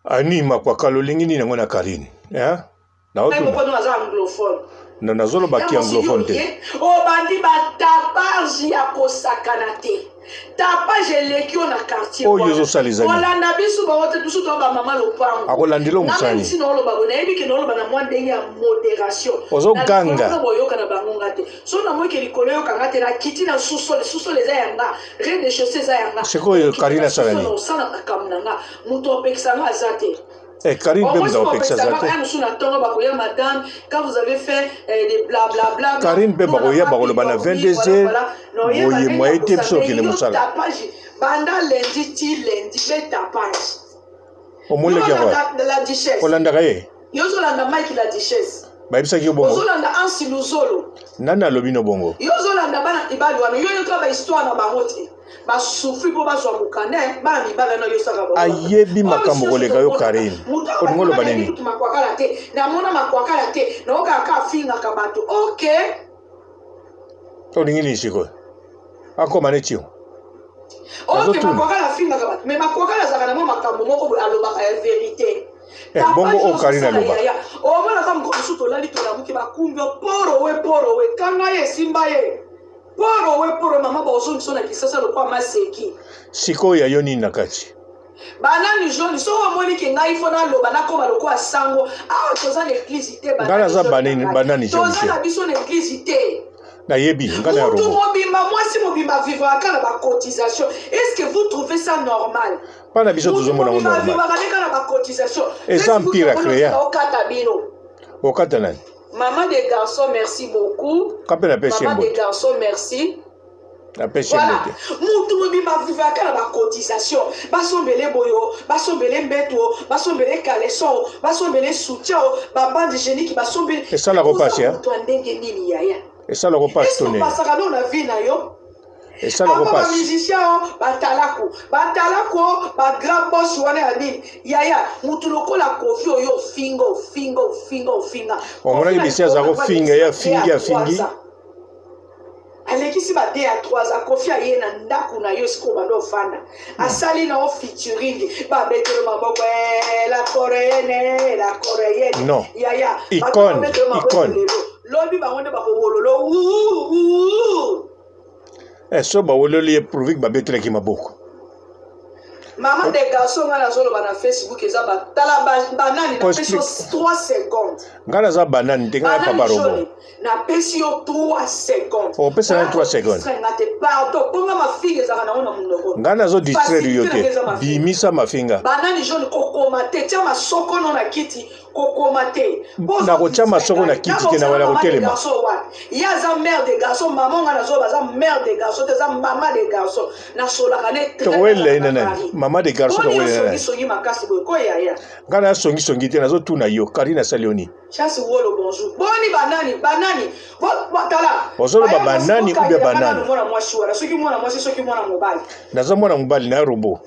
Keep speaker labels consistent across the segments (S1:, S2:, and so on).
S1: Ani makwakala olingi nini yango na Carine hein?
S2: Naotuna aza anglophone.
S1: Na nazoloba ki anglophone te.
S2: Obandi ba tapage ya kosakana te. Tapage eleki yo na quartier.
S1: Oyo ozosala ezali.
S2: Kolanda biso bango te biso to ba mama lopango.
S1: Akolandela mosani.
S2: Ngai na oloba bo nayebi ke naoloba na mwa ndenge ya moderation.
S1: Ozoganga.
S2: Na boyoka na bango nga te. So na moki likolo yoka nga te na kiti na sous-sol, sous-sol eza ya nga, rez de chaussée eza ya nga.
S1: Sikoyo Karina asala nini?
S2: Osala makambo na nga. Moto apekisa nga aza te.
S1: Eh, Karine mpe moto akopekisa aza te.
S2: Mosusu na ntongo bakoya madame quand vous avez fait eh, des blablabla.
S1: Karine mpe bakoya bakoloba na 22 heures boye moye te biso okende mosala.
S2: Banda lundi ti lundi be tapage.
S1: Omonaki yango olandaka ye.
S2: Yo ozolanda Mike la duchesse.
S1: Bayebisaki yo bongo.
S2: Ozolanda Ansi Luzolo.
S1: Nani alobi no bongo?
S2: Yo ozolanda bana mibali wana yo yoka ba histoire na bango te. Ba souffrir mpo bazwa mokanda eh, bana mibali wana yosaka bango.
S1: Ayebi makambo koleka yo Karine. Olingi oloba nini?
S2: Makwakala te. Namona makwakala te. Nayoka kaka afingaka bato. Okay.
S1: Olingi nini sikoyo? Akoma neti yo.
S2: Ok, makwakala afingaka bato. Mais makwakala azalaka na mwa makambo moko boye alobaka ya verite.
S1: Eh, bongo oyo Karine aloba.
S2: Omonaka mokolo mosusu tolali tolamuki bakumbi yo poro we poro we kanga ye simba ye poro we poro mama baozongisa na kisasa lokola maseki.
S1: Sikoyo ya yo nini na kati?
S2: Banani jaune soki omoni ke ngai fo naloba nakoma lokola sango awa toza na eglise te.
S1: Ngai naza banani banani jaune
S2: te. Toza na biso na eglise te.
S1: Nayebi ngai na
S2: robo. Mutu mobimba mwasi mobimba vivra na ba cotisation. Est-ce que vous trouvez ça normal?
S1: mpa na biso tozomona yango normal eza empire ya créa okata nani
S2: Maman des garçons, merci beaucoup.
S1: Kape na pesi
S2: Maman des garçons, merci.
S1: napesi
S2: voilà. Mutu mobimba avivaka na bacotisation basombele boyo basombele mbeto basombele caleçon basombele soutien babande hygiénique basombele
S1: esalaka mpasi
S2: moto ya ndenge nini yaya
S1: esalaka mpasi to ndenge
S2: opasaka no na vie na yo
S1: Esalaka
S2: Ako ba
S1: pasi.
S2: musicien o batalaku batalaku o ba grand boss wana ya nini yaya mutu lokola kofi oyo ofinga ofinga ofinga ofinga
S1: Omonaki
S2: Koffi
S1: bisi aza
S2: na
S1: kofinga ye afingi
S2: ya
S1: afingi.
S2: 3 ans. Alekisi ba de ya 3 ans kofi aye na ndaku na yo esika obanda ofanda asali na yo featuring babetelo maboko eh, la coréenne eh, la coréenne
S1: Non.
S2: yaya bato
S1: Icône,
S2: babetelo maboko
S1: icône.
S2: lelo lobi bango nde bakowololo wuu
S1: Eh, so baweleli ye prouve que babetelaki maboko.
S2: Maman de garçon nga nazoloba na Facebook eza ba tala banani na pesi yo 3 secondes.
S1: Nga naza banani te nga na papa robo.
S2: Na pesi yo 3 secondes.
S1: Opesa na 3 secondes.
S2: Nga te pardon ponga mafinga ezaka nango na munoko.
S1: Nga nazo distraire yo te. Bimisa mafinga.
S2: Banani jaune kokoma te tia masoko no na kiti kokoma te.
S1: Nakotia masoko na kiti te na wala kotelema.
S2: Ye aza mère de garçon maman nga nazo baza mère de garçon te eza mama de garçon nasolaka ne
S1: tokowelela ye na nani mama de garçon tokowelela nani
S2: songi makasi boye ko yaya
S1: nga na songi songi te nazotuna yo Karine asali yo nini
S2: Chance Wolo bonjour boni banani banani tala
S1: ozoloba banani ou bien banani
S2: mwana mwasi wana soki mwana mwasi soki mwana mobali
S1: naza mwana mobali na robo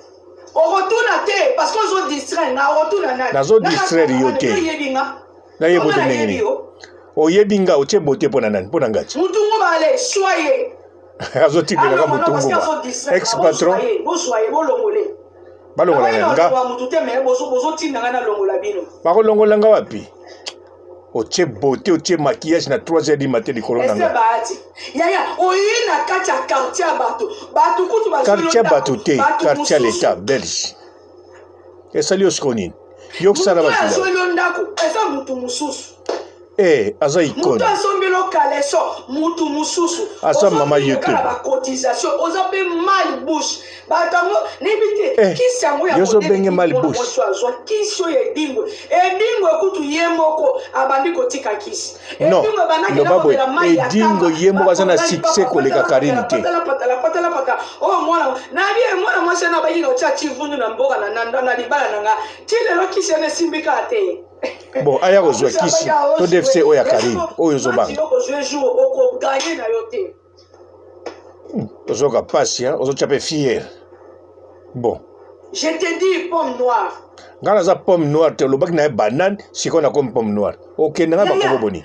S2: okotuna te parce que ozo distraire nga okotuna nani
S1: nazo distraire yo te
S2: oyebi nga
S1: nayebi bote ndenge nini oyebi nga otie bote mpo na nani mpo na nga ti
S2: mutungu bale soye
S1: azotindelaka mutungu ba ex patron balongola na nga bakolongola nga wapi otie beauté otie maquillage na 3 heures du matin likolo na nga
S2: yaya oye na kati ya quartier ya bato bato kutu
S1: quartier ya bato te quartier ya l'etat belge esali yo sikoyo nini yo kosala
S2: bato azweli yo ndako eza motu mosusu
S1: Eh, aza icone.
S2: Mutu asombeli yo caleçon, mutu mususu.
S1: Aza mama YouTube.
S2: Ba cotisation, oza pe mal bouche. Bato yango nayebi te
S1: eh,
S2: kisi yango ya
S1: yozo benge mal bouche.
S2: Mwasi azwa kisi oyo edingwe. Edingwe kutu ye moko abandi kotika kisi.
S1: Non, loba boye edingo ye moko aza na succès koleka Karine te.
S2: Patala patala patala patala. Oh mwana, nabi mwana mwasi na bayina otia chivundu na mboka na na libala na nga. Ti lelo kisi yana esimbi kaka te.
S1: Bon, aya kozwa kisi to DFC oyo ya Karine oyo ozobanga. Ozoka pasi hein, ozotia pe fier. Bon.
S2: Je te dis pomme noire.
S1: Nga naza pomme noire te olobaki na ye banane sikoyo nakomi pomme noire. Okende nga bakobo boni.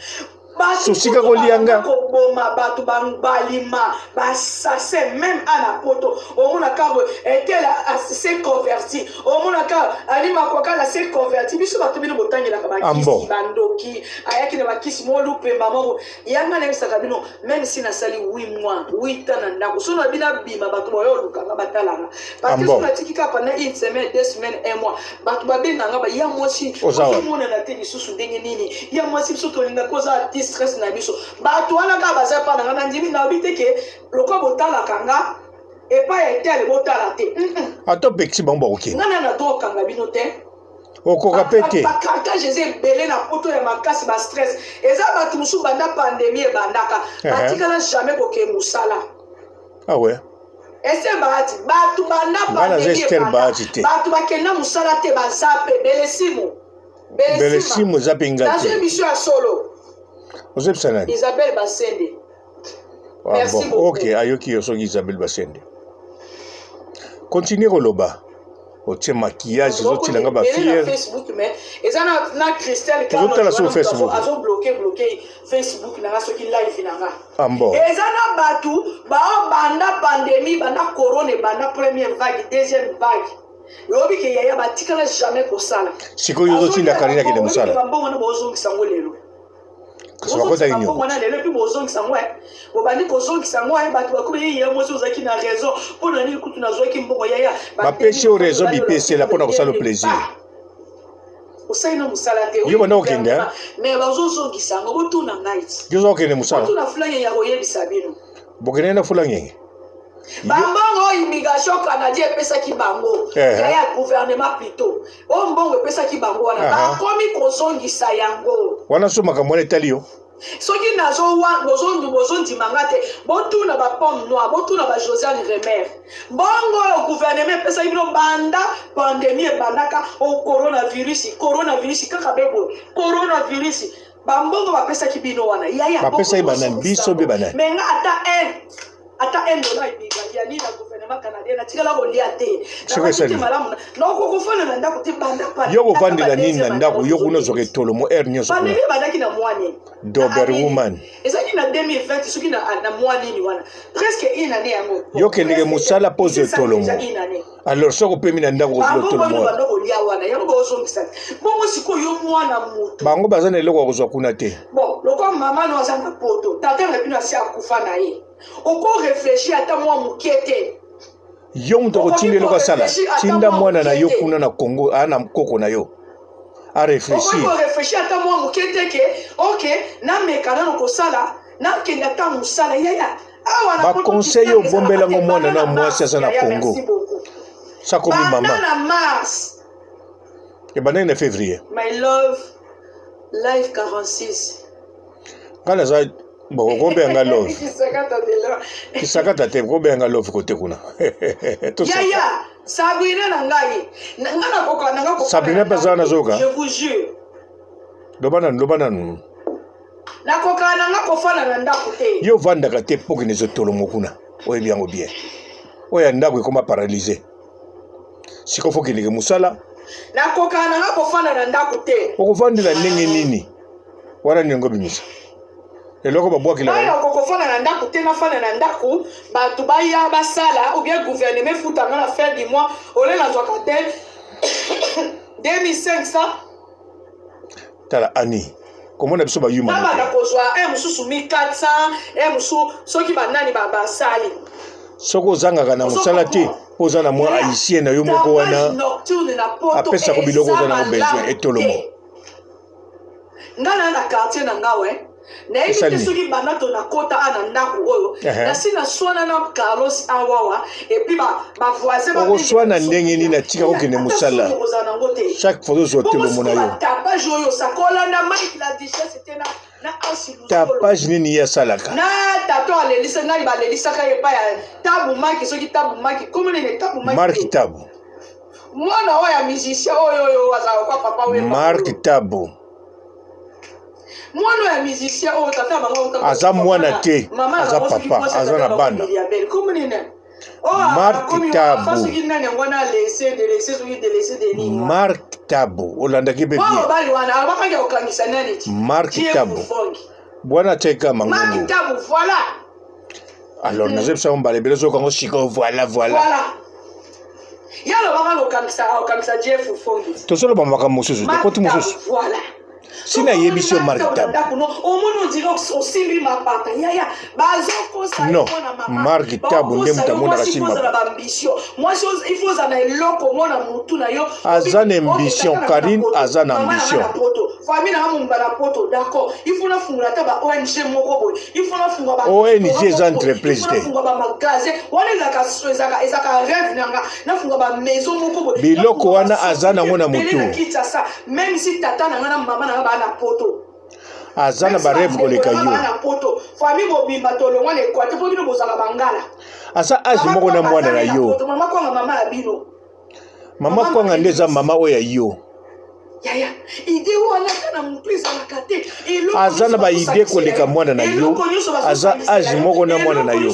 S1: Sosika kolia nga.
S2: Koboma bato bangbalima basase meme ana poto omona kaka etela se converti omona kaka ali makwakala se converti biso bato bino botangelaka bakisi bandoki ayaki na bakisi moko lupemba moko yanga nayebisaka bino meme si nasali 8 mois 8 ans na ndako so na bino abima bato bayo olukanga batalanga parce que so natiki kaka pendant une semaine deux semaines un mois bato babenganga ba ya mwasi ozomonana te lisusu ndenge nini ya mwasi biso tolingaka oza anti stress na biso bato wana kaka baza epai na nga nandimi nayebi te ke lokola botalaka nga epai ya etele botala te
S1: ata opekisi bango bakokende
S2: nga na na droit okanga bino te
S1: okoka mpe te
S2: bacartage eza ebele na poto ya makasi ba stress eza bato mosusu banda pandemie ebandaka batikala jamais kokende mosala
S1: ah ouais.
S2: Esther Bahati bato banda
S1: pandemie ebanda
S2: bato bakenda mosala te baza mpe belesimu
S1: belesimu eza mpe nga te
S2: biso ya solo
S1: ozebisa nani
S2: Isabelle Basende
S1: ah, Merci bon. beaucoup. Ok, ayoki yo soki Isabelle Basende. Continue koloba. Otie maquillage ezotila nga ba fier.
S2: Facebook mais eza na na Christelle
S1: Tozotala sur Facebook.
S2: Azo bloquer bloquer Facebook na nga soki live na nga.
S1: Ah bon.
S2: Eza na batu ba banda pandémie banda corona banda première vague deuxième vague. Yobi ke yaya batikala jamais kosala.
S1: Sikoyo ozotinda Karine akende mosala.
S2: Bambongo na bozongisa ngo lelo.
S1: kasi bakotaki
S2: nyongo wana lelo epi bozongisa yango eh. bobandi kozongisa yango eh, bato bakomi ye ya mwasi ozalaki na raison mpo na nini kutu nazwaki mbongo yaya
S1: bapesi yo raison bipesela mpo na kosala plaisir
S2: osali na mosala te
S1: yo banda kokende eh?
S2: mais bazozongisa yango botuna ngai
S1: yo oza kokende mosala
S2: botuna fulangenge ya koyebisa bino
S1: bokende na fulangenge
S2: bambongo oyo immigration canadien epesaki bango ya gouvernement plutôt oyo mbongo epesaki bango wana bakomi kozongisa yango
S1: wana so makambo wana etali yo
S2: soki bozondima nga te botuna bapomme noir botuna bajosiane remer mbongo oyo gouvernement epesaki bino banda pandemie ebandaka o coronavirus coronavirus kaka beboye coronavirus bambongo bapesaki bino wana yaya
S1: bapesaki banani biso mpe banani
S2: me nga ata un ata un dollar ebikaki ya nini na gouvernement canadien natikala kolia te
S1: te
S2: malamu nakokofanda na ndako te banda
S1: yo kovandela nini na ndako yo kuna ozwaka etolomo heure nyonso
S2: pandemi ebandaki na mwa nini
S1: dober woman
S2: ezalaki na 2020 soki na mwa nini wana presque une année yango
S1: yo okendeke mosala mpo ozwa etolomo alors soki opemi na ndako
S2: kozwa kolia wana yango bozongisa bongo sikoyo yo mwana moto
S1: bango baza na eloko ya kozwa kuna te
S2: bon lokola mama no aza na poto tata na bino asi akufa na ye oko réfléchir ata mwa moke te
S1: yo moto akotinda eloko asala tinda mwana na yo kuna na congo aa na koko na yo areflechir
S2: réfléchir ata mwa moke te ke ok nameka nano kosala nakende ata mosala yaya
S1: baconseil oyo obombelango mwana na mwasi aza na congo sakomi mama
S2: na mars
S1: ebandaki na février
S2: my love life 46
S1: ngai naza bon okobenga nga love kisakata te okobenga nga love kote kuna
S2: yaya sabrina na ngai ngai nakoka nanga
S1: sabrina mpe aza wana azoyoka
S2: je vous jure
S1: loba nanu loba nanu
S2: nakokana na nga kofanda na ndako te
S1: yo ovandaka te mpo okende ezotolomo kuna oyebi yango bien oyo ya ndako ekoma paralyse sikoyo fo okendeke mosala
S2: nakokana na nga kofanda na ndako te
S1: okovandela ndenge nini wana nini yango obimisa eloko babwakela
S2: ngai nakokofanda na ndako te nafanda na ndako bato baya basala ou bien gouvernement efuta nga na fin du mois ole nazwaka te 2500
S1: tala ani komona biso bayuma
S2: babanda kozwa e mosusu 1400 e mosusu soki banani basali
S1: soki ozangaka na mosala te mpo oza na mwa haïtien na yo moko wana apesako biloko oza nango besoin etolomo
S2: nga na na quartier na nga we nayebi te soki banda to nakota a na ndako oyo nasi naswana na carlos awawa epuis bavoisin
S1: okoswana ndenge nini atika kokende mosala chaque fois ozwa telomo na yo
S2: tapage oyo sakolanda mike la duchesse te na
S1: tapage nini ye asalaka
S2: na tato alelisa nani balelisaka ye epai ya tabu maki soki tabu maki komo nini tabu maki
S1: mark tabu
S2: mwana oyo ya musicien oyo oyo azalaka kwa papa
S1: oyo mark tabu
S2: mwana ya musicien oyo tata bango
S1: aza mwana te aza papa aza na bana Marc Tabu Marc Tabu olandaki mpe bien Marc Tabu Bwana atiaki kaka mangungu.
S2: Marc Tabu, voilà.
S1: Alors nazebisa yo mbala ebele ozoyoka yango sikoyo voilà voilà.
S2: Voilà. Ye alobaka kokangisa akokangisa Jeff Fongi.
S1: Tozoloba makambo mosusu tokoti mosusu.
S2: Voilà.
S1: Si nayebisi yo Marc Tabu.
S2: Omoni on dirait osimbi mapata yaya bazokosa
S1: Non, Marc Tabu nde moto amonaka simba.
S2: na baambition mwasi il faut ozala na eloko omona mutu na yo.
S1: Aza na ambition Karine aza na ambition.
S2: Famille na nga mobimba na poto d'accord il faut nafungola ata ba ONG moko boye il faut nafungola ba
S1: ONG eza entreprise te
S2: nafungola ba magasin wana ezalaka ezalaka ezalaka rêve na nga nafungola ba maison moko boye
S1: biloko wana aza nango na mutu
S2: na Kinshasa même si tata na nga na mama na nga ba na poto
S1: aza na ba rêve koleka yo
S2: na poto famille mobimba tolongwa na Equateur po bino bozalaka bangala
S1: aza age moko na mwana na yo
S2: mama kwanga mama ya bino
S1: Mama kwanga nde eza mama oyo ya yo.
S2: Yaya, idee wana ata na mutu ezalaka te.
S1: Aza na ba idee koleka mwana na yo. Aza age moko na mwana na yo.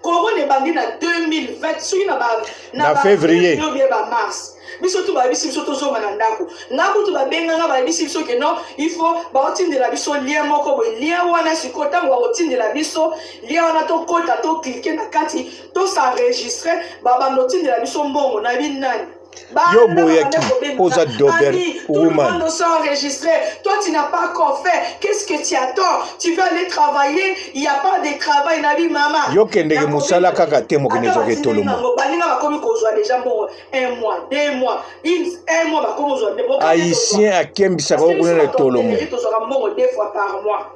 S2: Corona ebandi na 2020 soki na ba
S1: na février
S2: bien ba mars. biso tu bayebisi biso tozonga na ndako nga kutu babenganga bayebisi biso ke non il faut baotindela biso lien moko boye lien wana sikoyo ntango bakotindela biso lien wana tokota toklike na kati to s'enregistrer babanda otindela biso mbongo nayebi nani
S1: yo boyaki oza dober woman
S2: nous s'enregistrer toi tu n'as pas encore fait qu'est-ce que tu attends tu veux aller travailler il y a pas de travail nabi mama
S1: yo kendeke mosala kaka te mokende ezwaka etolomo
S2: baninga bakomi kozwa déjà mbongo un mois deux mois une un mois bakomi kozwa
S1: haïtien akembisaka yo kuna na etolomo
S2: tozwaka mbongo deux fois par mois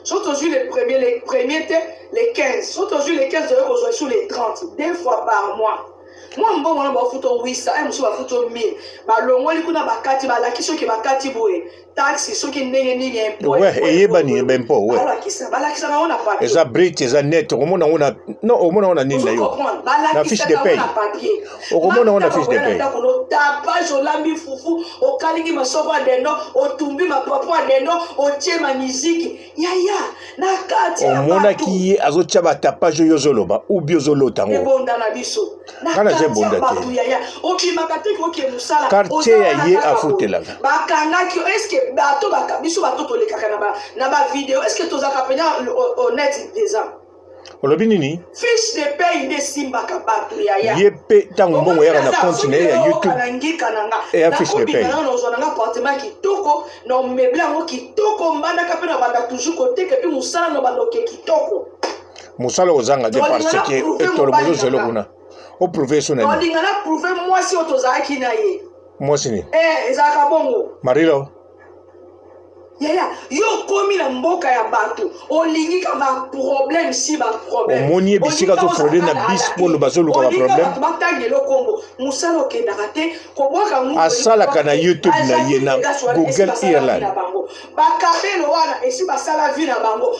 S2: soki tozwi le premier le premier te le 15 soki tozwi le 15 toyei kozwa sur le 30 deux fois par mois mwa mbongo wana bafuta 800 eh, mosusu bafuta 1000 balongoli kuna bakati balaki soki bakati boye taxe soki ndenge nini
S1: we eyebani bempo we
S2: balakisaka yango na papier
S1: eza brut eza net okomona yango na non okomona yango na nini na yo na fiche de paye okomona yango na fiche de paye
S2: tapage olambi fufu okalingi masoko ya dendo otumbi mapapo ya dendo otie ma miziki yaya na kati
S1: omonaki ye azotya batapage oyo ozoloba ubi ozolota yango
S2: ebonda na biso
S1: nga naza ebonda te
S2: yaya obimaka te oke mosala
S1: quartier ya ye afutelaka
S2: bakangaki yo estce bato biso bato tolekaka na bavideo estce tozalaka mpenza honnête déjà
S1: olobi nini
S2: fiche de paye nde esimbaka bato yaya
S1: ye mpe ntango mbongo eyaka na compte na ye ya youtube
S2: ngika na nga
S1: eya fiche de paye
S2: nazwa na nga appartement kitoko na omeble yango kitoko mbandaka mpe na banda toujours koteka mpe mosala na banda oke kitoko
S1: mosala kozanga te parce que etolo bozozela kuna oprouve so
S2: nani olinga na prouve mwasi oyo tozalaki na ye
S1: mwasi nini
S2: eh, ezalaka bongo
S1: marilo
S2: yaya yo okomi na mboka ya bato olingi ka baproblème si baproblème
S1: omoni ye bisika azofraude na bis polo bazoluka baproblème
S2: batangela okombo mosala okendaka te kobwaka
S1: asalaka na youtube na ye na google ireland
S2: bakabelo wana esi basala vi na bango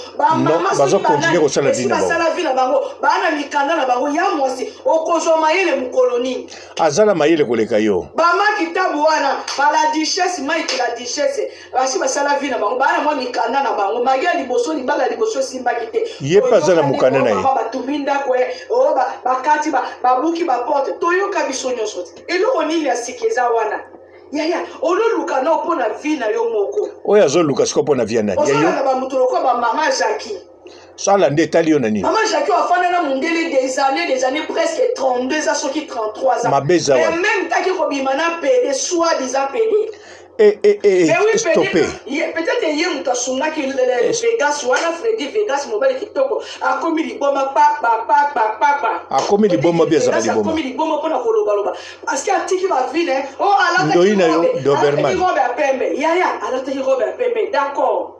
S1: bazokontinue kosala vi na
S2: bango vi na bango baa na mikanda na bango ya mwasi okozwa mayele mokolo nini
S1: aza na mayele koleka yo
S2: bama kitabu wana bala duchesse mike la duchesse basi basala vi na bango baa na mwa mikanda na bango magi ya liboso libala ya liboso esimbaki te
S1: ye mpe aza na mokanda na ye
S2: batumbi ndako ye o bakati babuki baporte toyoka biso nyonso te eloko nini ya sika eza wana yaya ololuka nao mpo na vie na yo moko
S1: oyo azoluka sikoyo mpo na vie ya nani
S2: ozolanda bamoto lokola bamama jacki
S1: sala nde etali yo na nini
S2: mama jacki oyo afanda na mondele des années des années presque 32 ans soki 33 ans
S1: mabe eza
S2: mais même taki kobima na pede soit disant pede
S1: Eh, eh, eh, eh, oui, stoppe
S2: peut-être ye moto asungaki vegas wana fredi vegas mobali kitoko akomi liboma papapapapapa
S1: akomi liboma bi azaka liboma
S2: akomi liboma mpona kolobaloba parce que atiki bavi na ye oh,
S1: ndoi na yo doberman
S2: robe ya pembe yaya alataki robe ya pembe d'accord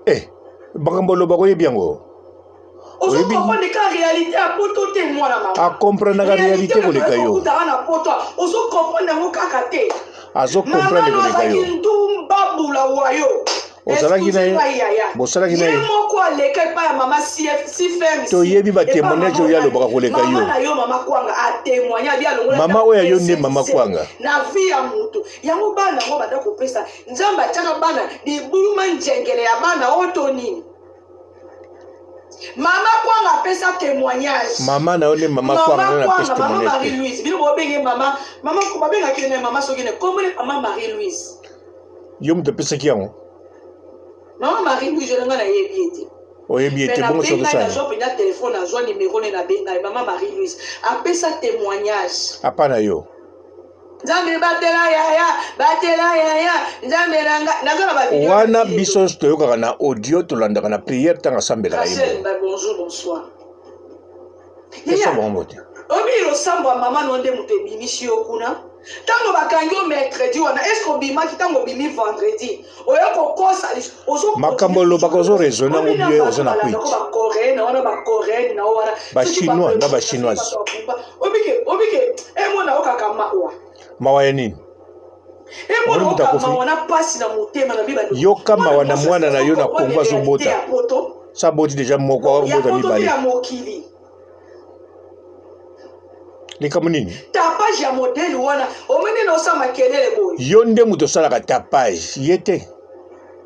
S1: eh makambo olobaka oyebi yango
S2: ozokomprendre ka réalité ya poto te mwana mama
S1: akomprenaka réalité koleka yo
S2: okutaka na poto ozokomprendre yango kaka te
S1: azokomprendre koleka yo
S2: ndumba bula wayo
S1: ozalaki na ye bosalaki na
S2: ye moko aleka epai ya mama sifem
S1: toyebi batémoignage oyo alobaka koleka yo
S2: na yo mama kwanga atémoigne abi alongola
S1: mama oyo ya yo nde mama kwanga
S2: na vie ya moto yango bana yango banda kopesa nzambe atiaka bana libuluma njengele ya bana oyo to nini mama kwanga apesa témoignage
S1: mama na yo nde mama kwanga
S2: nde napesa témoignage mama marie louise bino bobenge mama mama babengaki ne mama soki ne kombo ne mama marie louise
S1: yo moto opesaki yango.
S2: Mama Marie Louise wana ngai nayebi ye te.
S1: Oyebi ye te bongo soki osala.
S2: Nazwa mpenza telefone nazwa nimero ne nabenga ye mama Marie Louise apesa témoignage.
S1: Apa na yo.
S2: Nzambe batela yaya batela yaya nzambe na nga naza na ba video
S1: wana biso nyonso toyokaka na audio tolandaka na prière ntango asambelaka ye
S2: Rachel bonjour bonsoir
S1: pesa bango mbote
S2: obi losambo ya mama no nde moto ebimisi yo kuna ntango bakangi yo mercredi wana estce obimaki ntango obimi vendredi oye kokosa
S1: makambo olobaka ozo raisonne yango bien oza na kwiti
S2: bacoréenne wana bacoréenne na wana
S1: bachinois na bachinoise
S2: obike obike emona okaka mawa
S1: mawa ya nini
S2: emona okaka mawa na mpasi na motema na biba
S1: yoka mawa na mwana na yo na kongo azobota saboti deja moko akobota mibale
S2: ya mokili
S1: likambo nini
S2: tapage ya modele wana omoni na osala makelele boye
S1: yo nde moto osalaka tapage ye te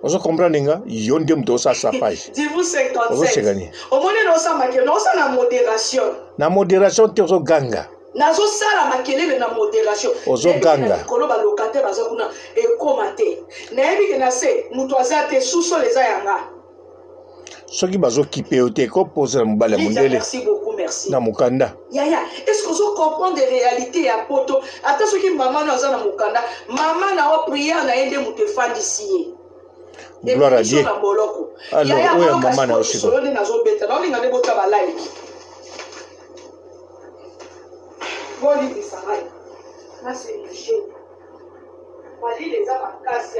S1: ozo comprendre nga yo nde moto osala tapage
S2: divu 57
S1: ozoseka nini
S2: omoni na osala makelele naosala na modération
S1: na modération te ozoganga
S2: nazosala makelele na modération
S1: ozoganga
S2: likolo balocataire baza kuna ekoma te nayebi ke na se moto aza te sous-sol eza yanga
S1: soki bazokipe yo te kopoza na mobali ya mondele na mokanda
S2: yaya est ce que ozo comprendre réalité ya poto ata soki mama no aza na mokanda mama na yo prière na ye nde moto efandisi
S1: ye gloire à Dieu
S2: na boloko
S1: alors oyo ya mama na yo sikoyo
S2: nde nazobeta naolinga nde bota balike bolimbisa ngai nase malili eza makasi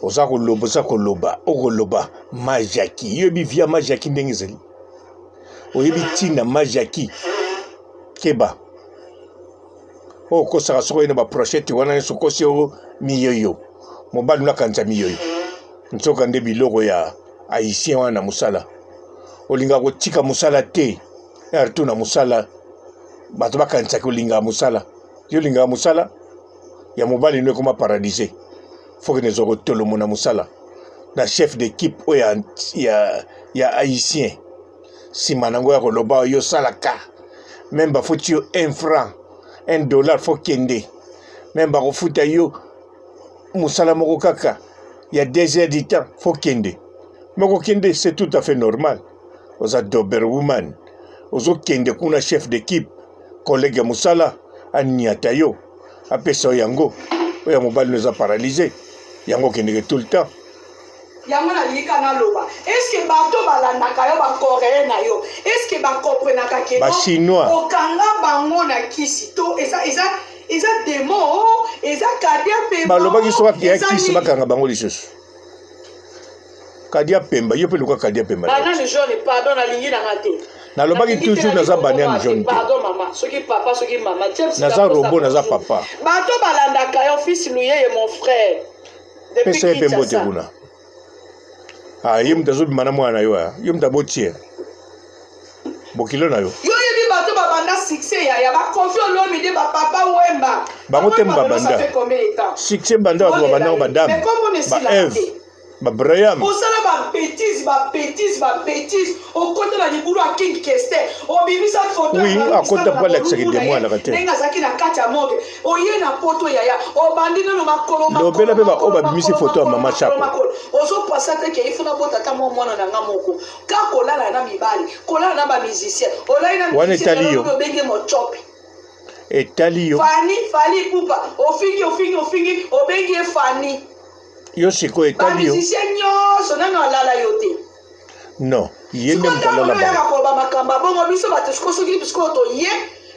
S1: oza koloba oza koloba okoloba majaki yoyebi via majaki ndenge ezali oyebi ntina majaki keba oyo okosaka soki oye na baprochete wana nyonso okosi yo miyoyo mobali nakanisa miyoyo nzoka nde biloko ya haïtien wana na mosala olingaka kotika mosala te artu na mosala bato bakanisaki olingaka mosala yo olingaka mosala ya mobali no ekoma paradise fokende ezwa kotolomo na mosala na chef d'équipe oyo ya, ya, ya haïtien nsima nango ya koloba yo osalaka meme bafuti yo un franc un dollar fo kende meme bakofuta yo mosala moko kaka ya deux heures du temps fo kende me kokende c'est tout à fait normal oza doberwoman ozokende kuna chef d'équipe collègue ya mosala aniata yo apesa yo yango oyo ya mobali no eza paralyse yango okendeke tout le temps
S2: yango nalingi kaka naloba eske bato balandaka yo bacoréen na yo eske bakomprenaka ke
S1: bachinois
S2: okanga bango na kisi to eza eza eza demo oh, eza kadia
S1: pemba balobaki soki ya kisi bakanga bango lisusu kadia pemba yo mpe luka kadia pemba
S2: banane jaune pardon nalingi nanga te
S1: nalobaki toujours naza banane jaune te
S2: pardon mama soki papa soki mama James
S1: naza robot naza papa
S2: bato balandaka yo fils luyeye mon frère
S1: pesa ye mpe mbote kuna ah, ye moto azobima na mwana na yo ah. yo moto aboti ye bokilo na yo
S2: yo oyebi bato babanda succès yaya bakofi olomide bapapa wemba
S1: bango te babanda succès banda bato babanda ngo badame baeve ba Braham
S2: osala ba bêtise ba bêtise ba bêtise okota na libulu ya King Kester obimisa photo
S1: oui akota po alakisaki demo alaka te
S2: ndenge azalaki na kati ya morgue oye na poto yaya obandi nano makolo
S1: lobela mpe baoyo babimisi photo ya mama chako
S2: ozopasa te ke ifo nabota ata mwa mwana na nga moko ka kolala na mibali kolala na bamusicien olali na
S1: wana etali yo
S2: obenge mochopi
S1: etali yo
S2: fani fali pupa ofingi ofingi ofingi obengi ye fani
S1: yo sikoyo etali yo
S2: bamusicien nyonso nano alala yo te
S1: non ye nde moto alala
S2: bango koloba makambo ya bongo biso bato sikoyo soki sikoyo toye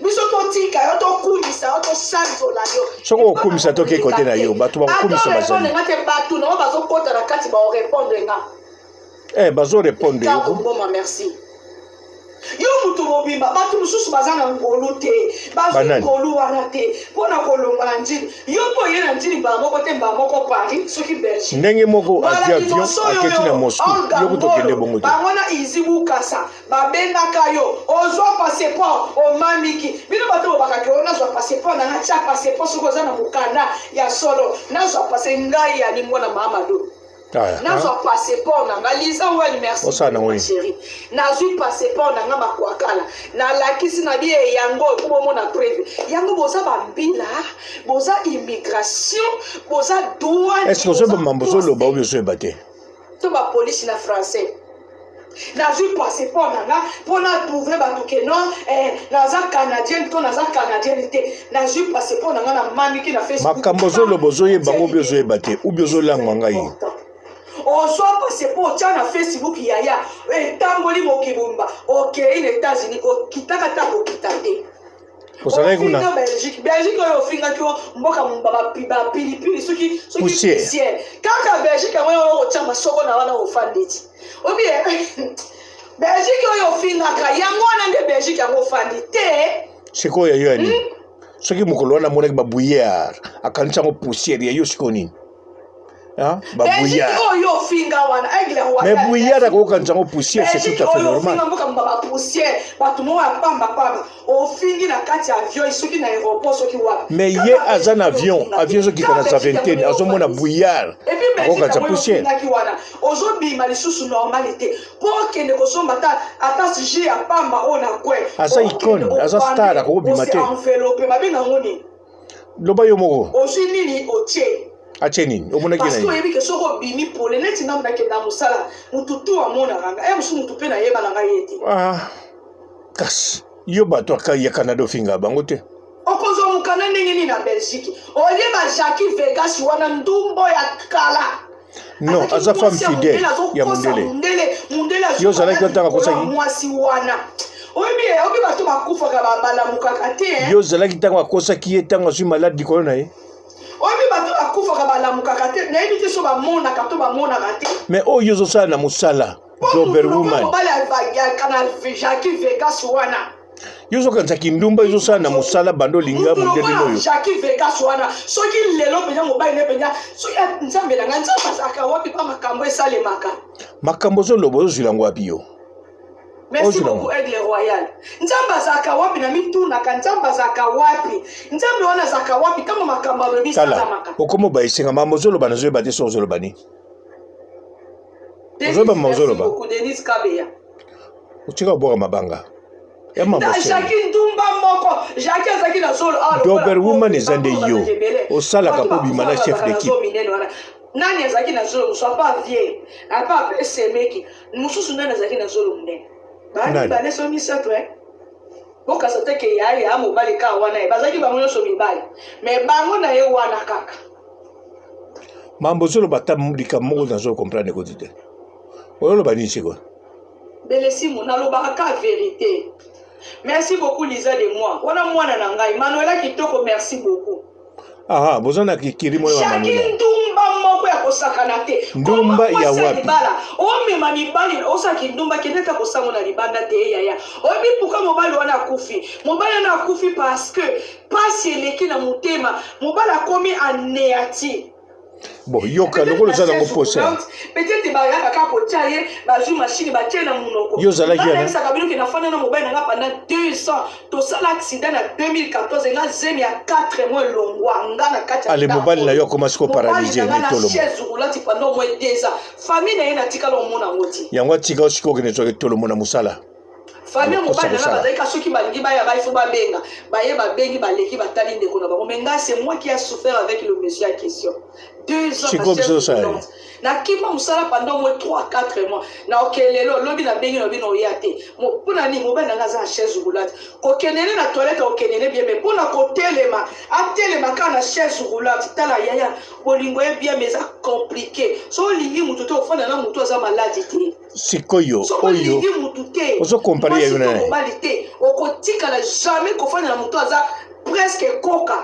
S2: biso totika yo tokumisa yo tosanzola yo
S1: soki okokumisa toke kote na yo bato bakokumisa
S2: bazali te bato na yo bazokota na kati baorepondre nga
S1: eh bazo répondre
S2: yo mboma merci yo moto mobimba bato mosusu baza na ngolu te bazwi ngolu wana te mpo na kolongwa na njili yo mpo oye na njili mbala moko te mbala moko paris soki belgique
S1: ndenge moko azwi avion aketi na moscou yo kutu okende bongo te
S2: bango na izi bukasa babengaka yo ozwa passeport omamiki bino bato bobaka ke nazwa passeport nanga tia passeport soki oza na mokanda ya solo nazwa pase ngai yani mwana mahamado.
S1: Ah,
S2: Nazwa passeport na nga Liza Well merci
S1: Osala nango nini?
S2: chérie. Nazwi passeport na nga makwakala. Nalakisi na biye yango po bomona preuve. Yango boza bambila, boza immigration, boza douane.
S1: Est ce que ozoyeba mambo ozoloba obi ozoyeba te?
S2: To ba police na français. Nazwi passeport na nga mpo na prouve bato ke non eh, naza canadienne to naza canadienne te. Nazwi passeport na nga na mamiki na Facebook.
S1: Makambo ozoloba ozoyeba yango obi ozoyeba te obi ozolangwa ngai.
S2: Ozwa passeport otya na Facebook yaya etamboli mokili mobimba okei na États-Unis okitaka ta kokita te.
S1: Ozalaki kuna?
S2: Ofinga Belgique. Belgique oyo ofingaki yo mboka mobimba ba pilipili soki soki
S1: Poussière.
S2: poussière. Kaka Belgique yango oyo otya masoko na wana ofandi ti. Obi Belgique oyo ofingaka yango wana nde Belgique yango ofandi te.
S1: Sikoyo ya yo ya nini? Soki mokolo wana amonaki ba bouillard akanisi yango poussière ya yo sikoyo nini? Hein? Ba
S2: Belgique
S1: bouillard.
S2: oyo ofinga wana aigle royal.
S1: Mais bouillard akokanisa yango poussière, c'est
S2: Belgique
S1: tout à fait
S2: oyo
S1: normal.
S2: ofinga mboka mba ba poussière bato moko ya pamba pamba ofingi na kati ya avion soki na aéroport soki wapi.
S1: Mais ye aza na avion, avion ezokita na Zaventem, azomona bouillard
S2: Et puis Belgique
S1: akokanisa
S2: yango
S1: poussière.
S2: ofingaki wana ozobima lisusu normal te mpo okende kosomba ata ata sujet ya pamba oyo na kwe.
S1: Aza icône, aza star, akokobima te.
S2: Enveloppe babenga yango nini?
S1: Loba yo moko.
S2: Ozwi nini otie?
S1: Atie nini? Omonaki
S2: Parce
S1: na
S2: que
S1: nini?
S2: oyebi ke soki obimi pole neti ngambo nakenda mosala mutu tu amonaka nga ye mosusu mutu mpe nayeba na ngai ye te.
S1: Ah, kasi yo bato ya Canada ofinga bango te.
S2: Okozwa mokanda ndenge nini na Belgique? Olie ba Jackie Vegas wana ndumbo ya kala.
S1: Non,
S2: Azalaki
S1: aza femme
S2: mwasi ya
S1: fidèle
S2: mundele,
S1: ya
S2: azokosa
S1: mundele.
S2: mundele, mundele azwi
S1: Yo ozalaki
S2: maladi
S1: ntango
S2: likolo ya
S1: akosaki?
S2: mwasi wana. Oyebi, oyebi bato bakufaka balamukaka te, hein?
S1: Yo ozalaki ntango akosaki ye ntango azwi maladi likolo na ye?
S2: Oyebi bato bakufaka balamukaka te, nayebi te so bamonaka to bamonaka te.
S1: Mais oyo yo ozosala na mosala,
S2: Po mutu
S1: Jobber
S2: lokola
S1: Woman.
S2: mobali ya na Jackie Vegas wana.
S1: Yo ozokanisa kindumba yo ozosala na mosala banda olinga
S2: Mutu
S1: mondele
S2: lokola
S1: oyo.
S2: Jackie Vegas wana soki lelo mpenza mobali ne mpenza soki nzambe na ngai nzambe azalaka wapi mpa makambo esalemaka.
S1: Makambo ozoloba ozozwila yango wapi yo?
S2: Merci
S1: Ozwila
S2: beaucoup Aigle Royal. Nzambe azalaka wapi na mitunaka nzambe azalaka wapi? Nzambe wana azalaka wapi ntango makambo alobi
S1: Tala,
S2: esalamaka?
S1: okoma obayisenga makambo ozoloba nazoyeba te soki ozoloba nini.
S2: Denise,
S1: Ozoloba makambo
S2: merci
S1: ozoloba.
S2: beaucoup Denise Kabeya.
S1: Otika kobwaka mabanga. Ya mambo
S2: Na
S1: seri.
S2: Jackie Ndumba moko, Jackie azalaki na zolo awa lokola
S1: Dober Woman
S2: pompe,
S1: eza nde
S2: bango
S1: yo.
S2: bazalaki ebele.
S1: Osalaka
S2: Bato
S1: mpo obima na
S2: bakufaka
S1: chef
S2: bazalaka na
S1: d'équipe.
S2: zolo minene wana. Nani azalaki na zolo mosusu apa vie, apa ape semeki, mosusu nani azalaki na zolo monene? Ba
S1: Nani?
S2: mibale so misato eh. Bokasa te ke ya ya mobali kaka wana ye, bazalaki bango nyonso mibali. Mais bango na ye wana kaka.
S1: Mambo ozoloba ata likambo moko nazo comprendre ekoti te. Oloba nini sikoyo?
S2: Belesimu, nalobaka ka verite. Merci beaucoup Lisa de moi. Wana mwana na ngai. Manuela kitoko merci beaucoup.
S1: Aha, boza na kikiri mwana wa
S2: Jackie
S1: Manuela.
S2: ndumba moko ya kosakana te.
S1: Ndumba
S2: Koma
S1: ya
S2: mwasi ya
S1: wapi?
S2: libala. Omema mibali osaki ndumba kende ta kosango na libanda te yaya. Oyebi pourquoi mobali wana akufi? Mobali wana akufi parce que pasi eleki na motema. Mobali akomi anéanti.
S1: Bon, yoka lokola oza nango posa.
S2: Peut-être bayaka kaka kotia ye bazwi machine batie na monoko.
S1: Yo ozalaki wana?
S2: Nayebisaka bino ke nafanda na mobali na nga pendant 2 ans. Tosala accident na 2014 nga zemi ya 4 mois elongwa nga na kati ya
S1: Ale
S2: ndako.
S1: mobali na yo akoma siko
S2: Mobali
S1: paralyse
S2: na nga
S1: na
S2: na
S1: etolomo.
S2: chaise roulante pendant au moins 2 ans. Famille na ye natikala omona yango te.
S1: Yango atika yo sikoyo okende zwaka etolomo na mosala.
S2: Famille
S1: Kosa
S2: mobali na nga
S1: kosala.
S2: bazalaki ka soki balingi baya ba il faut babenga. Baye babengi baleki batali ndeko na bango. Mais nga c'est moi qui a souffert avec le monsieur en question. 2 ans
S1: Sikoyo
S2: na
S1: biso
S2: chaise
S1: tosala
S2: roulante. Nakima mosala pendant au moins 3 4 mois. Na okelelo lobi nabengi na bino oya te. Mpona nini mobali na nga aza na chaise roulante. Kokendele na toilette okendele bien mais mpona kotelema atelema kaka na chaise roulante. Tala yaya bolingo ye bien mais eza compliqué. So olingi motu te ofanda na motu aza maladi te.
S1: Sikoyo
S2: Soki
S1: oyo
S2: olingi mutu te,
S1: ozo comparer ya
S2: mwasi
S1: yo na
S2: to
S1: ye.
S2: mobali te, okotikala jamais kofanda na mutu aza presque koka.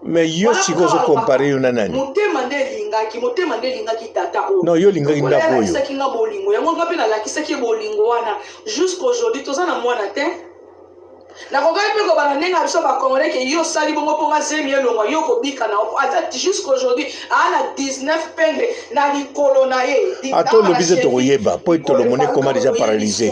S1: Mais yo
S2: Wana
S1: sikoyo ozo
S2: kuka
S1: comparer yo na
S2: balobaka,
S1: nani?
S2: motema nde elingaki, motema nde elingaki tata oyo.
S1: Non, yo olingaki
S2: Lokola ye
S1: ndako oyo.
S2: alakisaki nga bolingo, yango nga mpe nalakisaki ye bolingo wana. Jusqu'aujourd'hui toza na mwana te. Nakokaki mpe kobanda ndenge ya biso ba Congolais ke yo osali bongo mpo nga zemi elongwa yo okobika na yo. Ata jusqu'aujourd'hui aa na 19 pembe na likolo na ye.
S1: Ata olobi te tokoyeba mpo etolomo ekoma deja paralyse.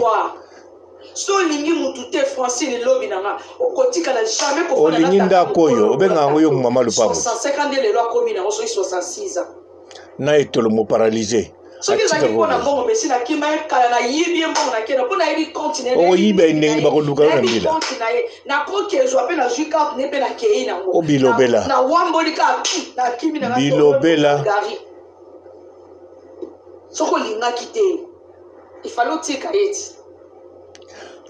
S2: So olingi mutu te Francine lobi na nga okotikala jamais kofanda
S1: Olingi
S2: na tata
S1: ndako oyo
S2: mokolo
S1: obenga
S2: lokola
S1: yango yo
S2: tata
S1: mama lupango.
S2: 65 ans nde lelo akomi nango soki 66 ans.
S1: Na etolomo paralyse.
S2: Soki ezalaki mpo na mbongo mesi nakima ye kala, nayibi ye mbongo nakenda mpo nayebi compte na ye.
S1: Okoyiba ye ndenge bakoluka yo na mbila.
S2: Compte na ye nakoki ezwa mpe nazwi carte na ye mpe nakei nango.
S1: Obilobela.
S2: Nawamboli kaka nakimi na
S1: Bilobela.
S2: Soki olingaki te ifale otika ye ti.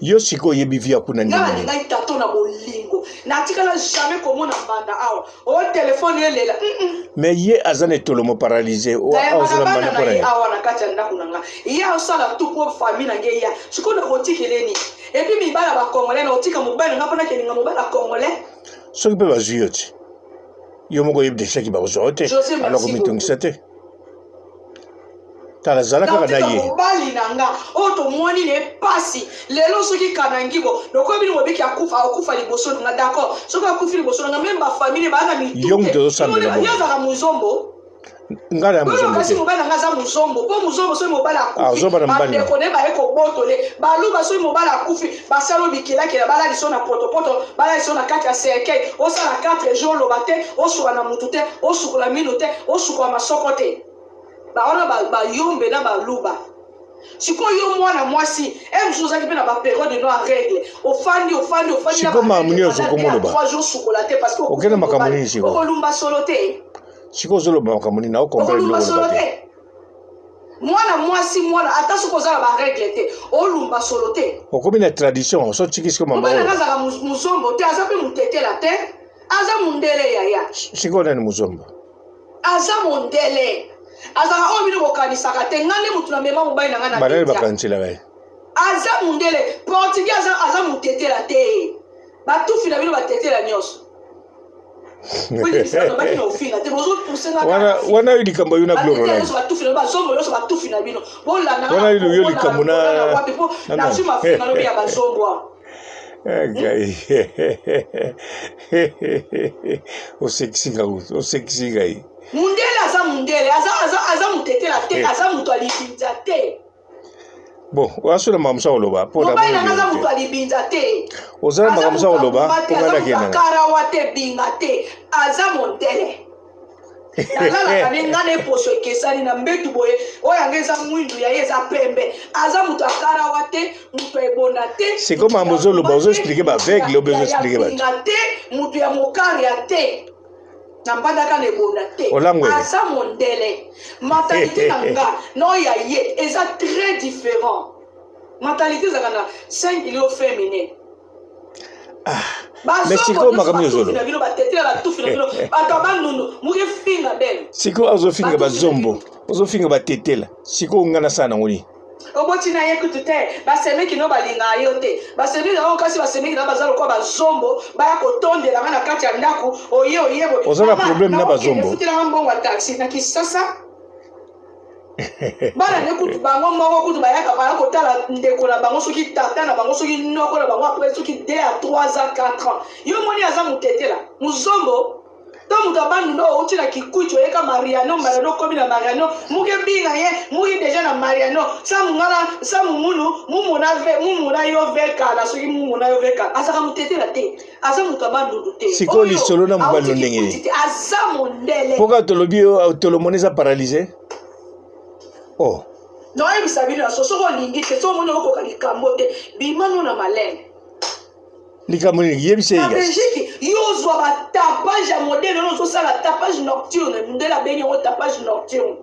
S1: Yo sikoyo oyebi vie ya kuna
S2: ndenge nini? Ngai tato na bolingo natikala jamais komona mbanda awa o telefone elela.
S1: Mais ye aza na etolomo paralyse
S2: ozala mbanda mpo na ye awa na kati ya ndako na nga ye asala tout mpo famille na ngai ya sikoyo nakotikele nini epuis mibali ya bacongolais nakotika mobali na nga mpo nakelinga mobali ya congolais.
S1: Soki mpe bazwi yo ti yo moko oyebi deja ki bakozwa yo te alors komitungisa te. Tala zala kaka na ye.
S2: Mobali na nga oyo tomoni ne pasi lelo soki kanangibo lokola bino bobiki akufa akufa liboso na nga d'accord soki akufi liboso na nga meme ba famille ba na mitu
S1: yo moto ozosambela
S2: bongo yo azaka muzombo
S1: nga na muzombo
S2: kasi mobali na nga aza muzombo po muzombo soki mobali akufi ah, bandeko ne baye kobotole baluba soki mobali akufi basala bikelakela balalisa na potopoto balalisa na kati ya cercueil osala 4 jours oloba te osuka na mutu te osukola minu te osukola masoko te bawana bayombe na baluba sikoyo yo mwana mwasi e mosusu ozalaki mpe na baperiode no ya regle ofandi ofandi ofandi
S1: sikoyo makambo nini ozokomoloba
S2: trois jours sukola te parce que
S1: okende makambo nini sikoyo
S2: okolumba solo te
S1: sikoyo ozoloba makambo nini
S2: naokomprendre solo te mwana mwasi mwana ata soki oza na baregle te olumba solo te
S1: okomi na tradition so otiki sikoyo
S2: mama oyo azalaka muzombo te aza mpe mutetela te aza mundele yaya
S1: sikoyo nani muzombo
S2: Aza mondele. Azalaka oyo bino bokanisaka te. Nga nde mutu na mema mobali na nga na
S1: Banani bakaniselaka ye?
S2: Aza mundele. Portugais aza, aza mutetela te. Batufi na bino batetela nyonso.
S1: Wana wana yo likambo yo na gloire
S2: olangi. Batufi na bazombo nyonso batufi na bino. Bolanda
S1: wana yo likambo na
S2: wapi po na zwi mafinga lobi ya bazombo awa.
S1: Ngai osekisi ngai osekisi ngai.
S2: Mundele aza mundele aza aza aza mutetela te eh. aza moto alibinza te.
S1: Bon, oza na makambo mosusu koloba
S2: mpo na mobali nanga aza moto alibinza te.
S1: Oza na makambo mosusu koloba
S2: mpo ngai nakenda. Karawa te binga te aza mondele. Nalalaka ne nga na eposo ekesani na mbetu boye oyo yanga eza mwindu ya ye eza pembe aza moto akarawa te moto ya ebonda te
S1: sikoyo makambo ozoloba ozo explike ba aveugle obe ozo explike
S2: bato te moto ya mokaria te na mbandaka na ebonda te aza mondele mentalite na nga na oyo ya ye eza très différent mentalite ezalaka na 5 kilo féminin
S1: Ah, mais sikoyo makambo nini ozoloba sikoyo azofinga bazombo ozofinga batetela sikoyo ngai nasala nango nini
S2: oboti na ye kutu te basemeki no balingaka yo te basemeki yango kasi basemeki na baza lokola bazombo baya kotondela nga na kati ya ndako oye oye
S1: oza na problème na bazombo
S2: ofutelanga mbongo ya taxi na kisasa bana nde kutu bango moko kutu bayaka baya kotala ndeko na bango soki tata na bango soki noko na bango après soki 2 à 3 ans 4 ans yo moni aza mutetela muzombo to moto abandu ndo outi na kikuti oyeka mariano mariano okomi na mariano muke binga ye muki deja na mariano sa mungana sa mumunu mumuna ve mumuna yo ve kala soki mumuna yo ve kala azaka mutetela te aza moto ya bandundu te
S1: sikoyo lisolo na mobali no ndenge nini
S2: aza mondele
S1: mpo kaka tolobi yo tolomoni eza paralyse oh
S2: naoyebisa bino ya so soki olingi te soki omoni okoka likambo te bima no na malene
S1: likambo nini yebisa
S2: ye belgique yo ozwa batapage ya modele oyo ozosala tapage nocturne mondele abengi yango tapage nocturne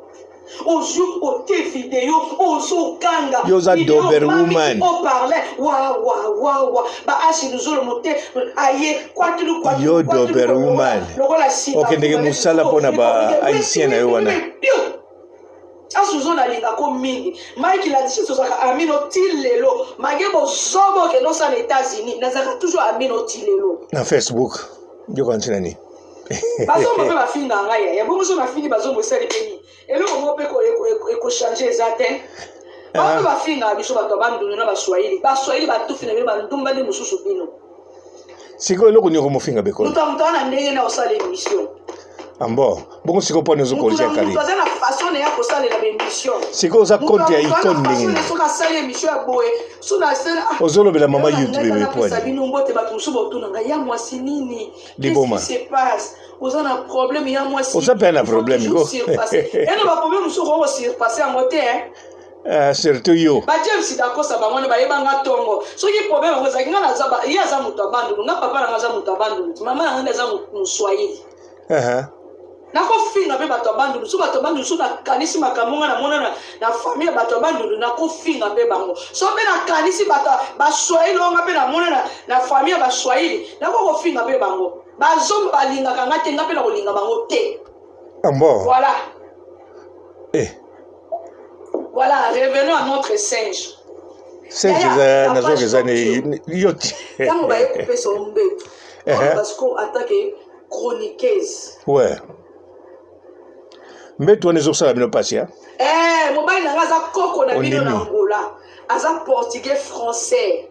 S2: ozwi ote video ozokanga
S1: yo oza doberwoman
S2: oparle wawawawa baasi luzolo mote aye kwatulu
S1: yo doberwoman
S2: lokola
S1: okendeke mosala mpo na ba haïtien na yo wana
S2: asuzo nalinga ko mingi mike ladisisi ozalaka amino ti lelo mage bozobo okende osala na états-unis nazalaka toujours amino ti lelo
S1: na facebook yoka ntina nini
S2: bazombo mpe bafinga ngai yaya bongo so nafingi bazombo esali mpe nini eloko moko mpe ekochange eza te bango mpe ah. bafingaka biso bato ya bandundu na baswahili baswahili batufi na bino bandumba nde mosusu bino
S1: sikoyo eloko nini okomofinga bekolo
S2: moto ya moto wana ndenge na osala émission.
S1: Ambo bongo sikoyo mpo ozo corriger Karine?
S2: Moto aza na façon na ya kosalela ba émission.
S1: Sikoyo oza compte ya icone ndenge nini?
S2: Soki asali émission ya boye, so na sala
S1: ah, ozolobela mama YouTube bebe
S2: mpo nini? Bino mbote bato mosusu botuna ngai ya mwasi nini?
S1: Liboma.
S2: Qu'est-ce qui se passe? Oza na problème ya mwasi.
S1: Oza mpe na problème ko.
S2: Ena ba problème mosusu oko surpasser yango te hein.
S1: Surtout yo.
S2: Ba James Dakosa bango wana bayeba nga tongo. Soki problème yango ezalaki nga naza ye aza moto ya Bandundu, nga papa na nga aza moto ya Bandundu, mama na nga nde aza Moswahili. Nakofinga mpe bato ya Bandundu, so bato ya Bandundu so nakanisi makambo nga namona na, na famille ya bato ya Bandundu, nakofinga mpe bango. So mpe nakanisi bato Baswahili oyo nga mpe namona na, na famille ya Baswahili, nakokofinga mpe bango. Bazomba balingaka nga te, nga mpe nakolinga bango te.
S1: Ah bon.
S2: Voilà.
S1: Eh.
S2: Voilà, revenons à notre singe.
S1: Singe eza nazoka eza yo te.
S2: Ntango baye kopesa yo mbeto, parce que atake chroniqueuse.
S1: Ouais. Mbeto wana ezosala bino mpasi
S2: ya? Eh, mobali na nga aza koko na bino na Angola. Aza portugais français.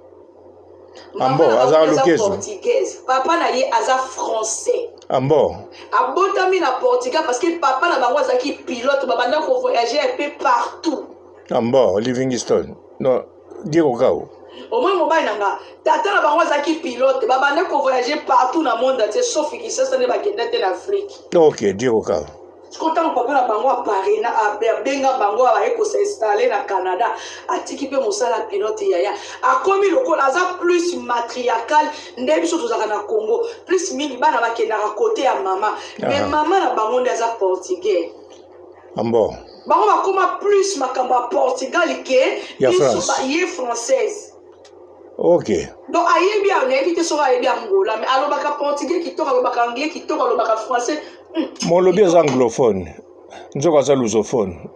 S1: Ambo, aza lukezu.
S2: Portugaise. Papa na ye aza français.
S1: Ambo.
S2: Abotami na Portugal parce que papa na bango azalaki pilote, babanda ko voyager un peu partout.
S1: Ambo, Livingstone. Non, Diego Kao.
S2: Au moins mobali na nga, tata na bango azalaki pilote, babanda ko voyager partout na monde entier sauf Kinshasa nde bakenda te na Afrique.
S1: OK, Diego Kao.
S2: Sikoyo ntango papa na bango aparena abenga bango aye kosinstalle na Canada, atiki mpe mosala pilote yaya, akomi lokola aza plus matriarcal nde biso tozalaka na Congo plus mingi bana bakendaka kote ya mama mais mama na bango nde aza portugais.
S1: Ambo
S2: bango bakoma plus makambo ya Portugal ke biso ye française.
S1: Ok.
S2: Donc ayebi nayebi te soki ayebi Angola mais alobaka portugais kitoko, alobaka anglais kitoko, alobaka français.
S1: Molobi aza anglophone, nzoka aza lusophone.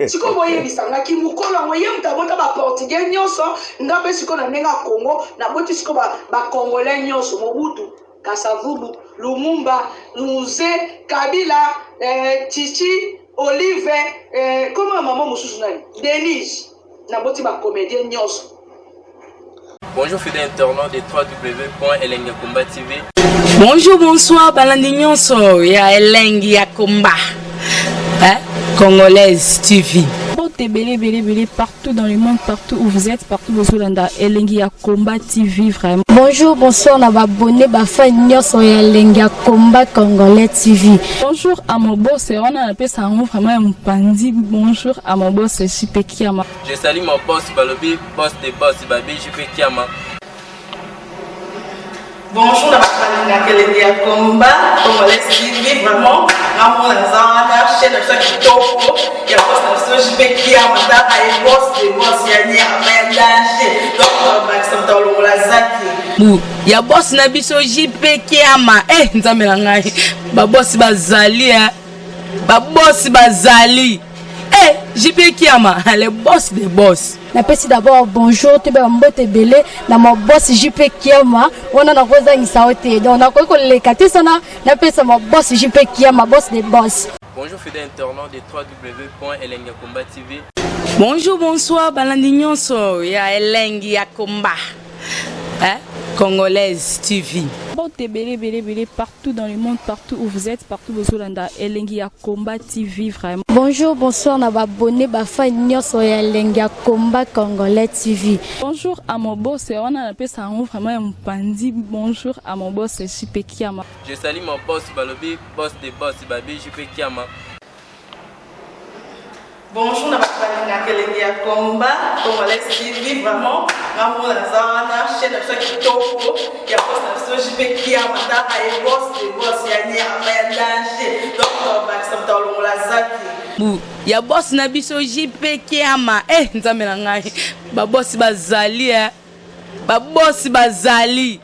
S2: Sikoyo boyebisa nga ki mokolo yango ye moto abota ba portugais nyonso, nga mpe sikoyo na ndenge ya Congo naboti sikoyo ba congolais nyonso, Mobutu, Kasavubu, Lumumba, Mzee, Kabila, Chichi, Olive, koma mama mosusu nani? Denise. Naboti ba comédien nyonso.
S3: Bonjour fidèles internautes de www.elengiyakomba TV.
S4: Bonjour, bonsoir, balandi nyonso ya Elengi ya Komba. Hein? Congolaise TV.
S5: Mbote ebele ebele ebele partout dans le monde, partout où vous êtes, partout bozolanda Elengi ya Komba TV vraiment.
S6: Bonjour, bonsoir na ba abonné ba fan nyonso ya Elengi ya Komba Congolais TV.
S5: Bonjour à mon boss, wana napesa yango vraiment ya mopanzi. Bonjour à mon boss JP Kiama.
S3: Je salue mon boss balobi boss de boss babi JP Kiama.
S7: Bonjour na bato balingaka Elengi ya Komba Congolais TV vraiment ngamona naza wana chaîne na biso ya kitoko ya boss na biso JP Kiama tala ye boss de boss ya nyama ya danger donc bakisa moto alongola zaki
S4: bu ya boss na biso JP Kiama. Eh, nzambe na ngai, ba boss bazali eh. Ba boss bazali. Eh, JP Kiama, le boss des boss.
S6: Napesi d'abord bonjour toyeba ba mbote ebele na ma boss JP Kiama wana nakozangisa yo te donc nakoki koleka te sana napesa ma boss JP Kiama boss des boss.
S3: Bonjour fidèles internautes de www.elengiyakomba TV.
S4: Bonjour, bonsoir, balandi nyonso ya Elengi ya Komba. Hein? Congolaise TV.
S5: Mbote ebele ebele ebele partout dans le monde, partout où vous êtes, partout bozolanda Elengi ya Komba TV vraiment.
S6: Bonjour, bonsoir na ba abonné ba fan nyonso ya Elengi ya Komba Congolais TV.
S5: Bonjour à mon boss, wana napesa yango vraiment ya mopanzi. Bonjour à mon boss JP Kiama.
S3: Je salue mon boss balobi boss de boss babi JP Kiama.
S7: Bonjour na bato balingaka Elengi ya Komba Congolais TV vraiment ngamona naza wana chaîne na biso ya kitoko ya boss na biso JP Kiama tala ye boss de boss ya nyama ya danger donc bakisa moto alongola zaki
S4: bu ya boss na biso JP Kiama. Eh, nzambe na ngai, ba boss bazali eh. Ba boss bazali.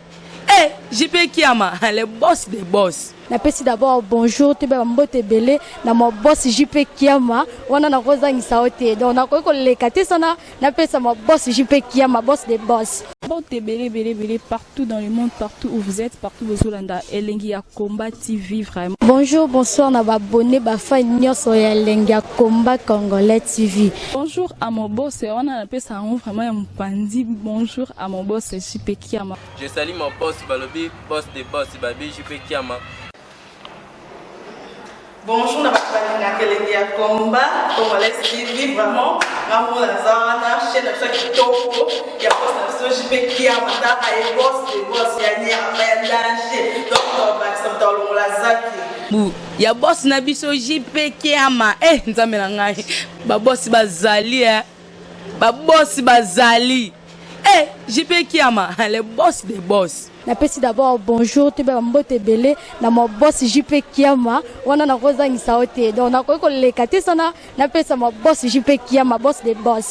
S4: Eh, JP Kiama, le boss des boss.
S6: Napesi d'abord bonjour toyeba ba mbote ebele na ma boss JP Kiama wana nakozangisa yo te donc nakoki koleka te sana napesa ma boss JP Kiama boss des boss.
S5: Mbote ebele ebele ebele partout dans le monde, partout où vous êtes, partout bozolanda Elengi ya Komba TV vraiment.
S6: Bonjour, bonsoir na ba abonné ba fan nyonso ya Elengi ya Komba Congolais TV.
S5: Bonjour à mon boss, wana napesa yango vraiment ya mopanzi. Bonjour à mon boss JP Kiama.
S3: Je salue mon boss balobi boss de boss babi JP Kiama.
S7: Bonjour na bato balingaka elengi ya combat congolais TV, vraiment nga moko naza wana, chaîne na biso ya kitoko ya boss na biso JP Kiama, taka ye boss de boss ya nyama ya danger, donc tobakisa moto alongola zaki
S4: bu ya boss na biso JP Kiama. Eh, nzambe na ngai, babosi bazali, eh. Babosi bazali, eh, JP Kiama, le boss de boss.
S6: Napesi d'abord bonjour, toyeba bambote ebele na ma boss JP Kiama. Wana nakozangisa yo te, donc nakoki koleka te sana napesa ma boss JP Kiama, boss de boss.